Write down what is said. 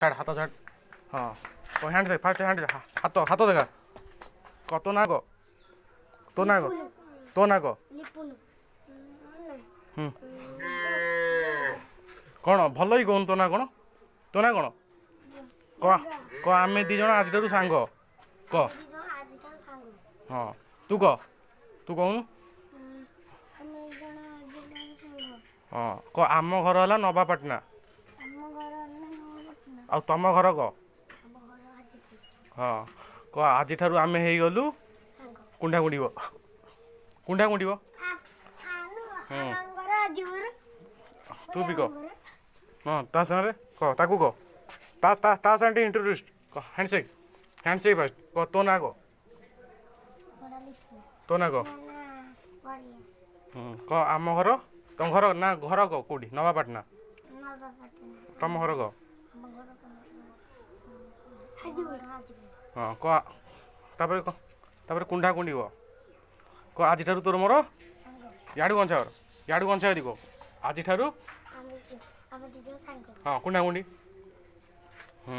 ଛାଡ଼, ହାତ ଛାଡ଼। ହଁ, ହ୍ୟାଣ୍ଡ ଦେଖ ଫାଷ୍ଟ, ହ୍ୟାଣ୍ଡ, ହାତ, ହାତ ଦେଖା। କହ, ତୋ ନାଁ କହ, ତୋ ନାଁ କହ, ତୋ ନାଁ କହ। ଲିପୁନୁ। ହୁଁ, କ'ଣ ଭଲ କି କହୁନୁ? ତୋ ନାଁ କ'ଣ? ତୋ ନାଁ କ'ଣ କହ, କହ। ଆମେ 2 ଜଣ ଆଜିଠାରୁ ସାଙ୍ଗ କହ। 2 ଜଣ ଆଜିଠାରୁ ସାଙ୍ଗ। ହଁ, ତୁ କହ, ତୁ କହୁନୁ। ଆମେ 2 ଜଣ ଆଜିଠାରୁ ସାଙ୍ଗ। ହଁ, କହ, ଆମ ଘର ହେଲା ନବାପାଟଣା। ଆମ ଘର ହେଲା ନୂଆପାଟଣା। ଆଉ ତମ ଘର କହ। ଆମ ଘର ହାଜିପୁର। ହଁ, କହ, ଆଜିଠାରୁ ଆମେ ହେଇଗଲୁ ସାଙ୍ଗ। କୁଣ୍ଢା କୁଣ୍ଡିବ, କୁଣ୍ଢା କୁଣ୍ଡିବ। ହୁଁ। ଆମ ଘର ହାଜିପୁର। ତୁ ବି କହ। ହଁ, ତା ସାଙ୍ଗରେ କହ, ତାକୁ କହ, ତା ତା ତା ସାଙ୍ଗରେ ଟିକେ ଇଣ୍ଟ୍ରୋଡ୍ୟୁସ୍ କହ। ହ୍ୟାଣ୍ଡସେକ୍, ହ୍ୟାଣ୍ଡସେକ୍ ଫାଷ୍ଟ କହ। ତୋ ନାଁ କହ। ତୋ ନାଁ କହ। ହୁଁ, କହ, ଆମ ଘର, ତମ ଘର ନା, ଘର କହ କେଉଁଠି? ନବାପାଟଣା। ତମ ଘର କହ। ହଁ, କହ, ତାପରେ କହ, ତାପରେ କୁଣ୍ଢା କୁଣ୍ଡିବ କହ। ଆଜିଠାରୁ ତୋର ମୋର ଇଆଡ଼ୁ ଗଞ୍ଛା କର, ଇଆଡ଼ୁ ଗଞ୍ଛା କରି କହ, ଆଜିଠାରୁ ଆମେ 2 ଜଣ ସାଙ୍ଗ। ହଁ, କୁଣ୍ଢା କୁଣ୍ଡି। ହୁଁ।